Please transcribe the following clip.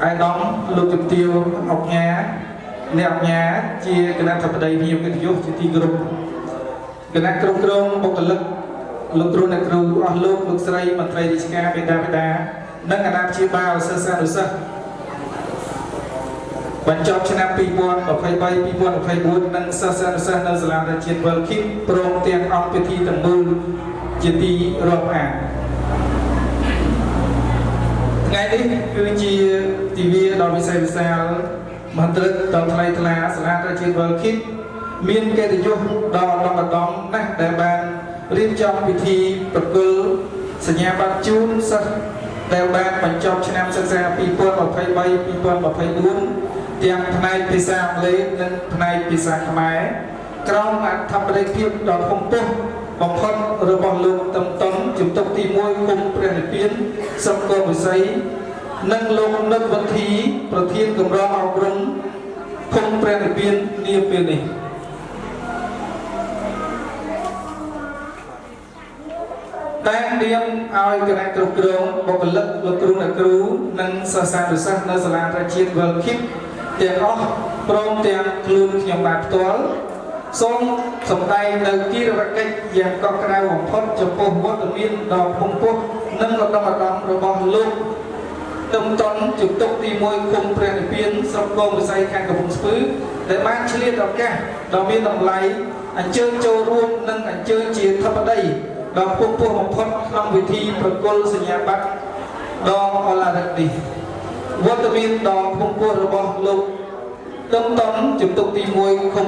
ឯកឧត្តមលោកជំទាវអុកញ៉ាអ្នកអុកញ៉ាជាគណៈធិបតីភ្ញៀវកិត្តិយសជាទីគោរពគណៈគ្រប់គ្រងបុគ្គលិកលោកគ្រូអ្នកគ្រូអស់លោកលោកស្រីមន្ត្រីរាជការបេដាបេដានិងអាណាព្យាបាលសិស្សានុសិស្សបញ្ចប់ឆ្នាំ2023 2024និងសិស្សានុសិស្សនៅសាលារដ្ឋជាតិ World Kid ព្រមទាំងអង្គពិធីទាំងមូលជាទីរាប់អាន ថ្ងៃនេះគឺជាទិវាដ៏វិសេសវិសាលមន្ត្រីដ៏ថ្លៃថ្លាសាលាប្រជាជាតិ World Kid មានកិត្តិយសដ៏ឧត្តមឧត្តមណាស់ដែលបានរៀបចំពិធីប្រគល់សញ្ញាបត្រជូនសិស្សដែលបានបញ្ចប់ឆ្នាំសិក្សា2023 2024ទាំងផ្នែកភាសាអង់គ្លេសនិងផ្នែកភាសាខ្មែរក្រោមអធិបតីភាពដ៏ខ្ពង់ខ្ពស់បំផុតរបស់លោកតឹមតុនជំទប់ទី1គុំព្រះនិព្វានស្រុកកងវិស័យនិងលោកនុតវុធីប្រធានកម្រងអប់រំឃុំព្រះនិព្វាននាពេលនេះ តែនាមឲ្យគណៈគ្រប់គ្រងបុគ្គលិកលោកគ្រូអ្នកគ្រូនិងសិស្សានុសិស្សនៅសាលាប្រជាជាតិ World Kid ទាំងអស់ព្រមទាំងខ្លួនខ្ញុំបាទផ្ទាល់សូមសម្ដែងនៅគិរវកិច្ចយ៉ាងកក់ក្ដៅបំផុតចំពោះវត្តមានដ៏ខ្ពង់ខ្ពស់និងឧត្តមឧត្តមរបស់លោកទឹមតុនជំទប់ទី1ឃុំព្រះនិព្វានស្រុកគងវិស័យខេត្តកំពង់ស្ពឺដែលបានឆ្លៀតឱកាសដ៏មានតម្លៃអញ្ជើញចូលរួមនិងអញ្ជើញជាធិបតីដ៏ខ្ពង់ខ្ពស់បំផុតក្នុងពិធីប្រគល់សញ្ញាបត្រដ៏អឡារិកនេះវត្តមានដ៏ខ្ពង់ខ្ពស់របស់លោកទឹមតុនជំទប់ទី1ឃុំ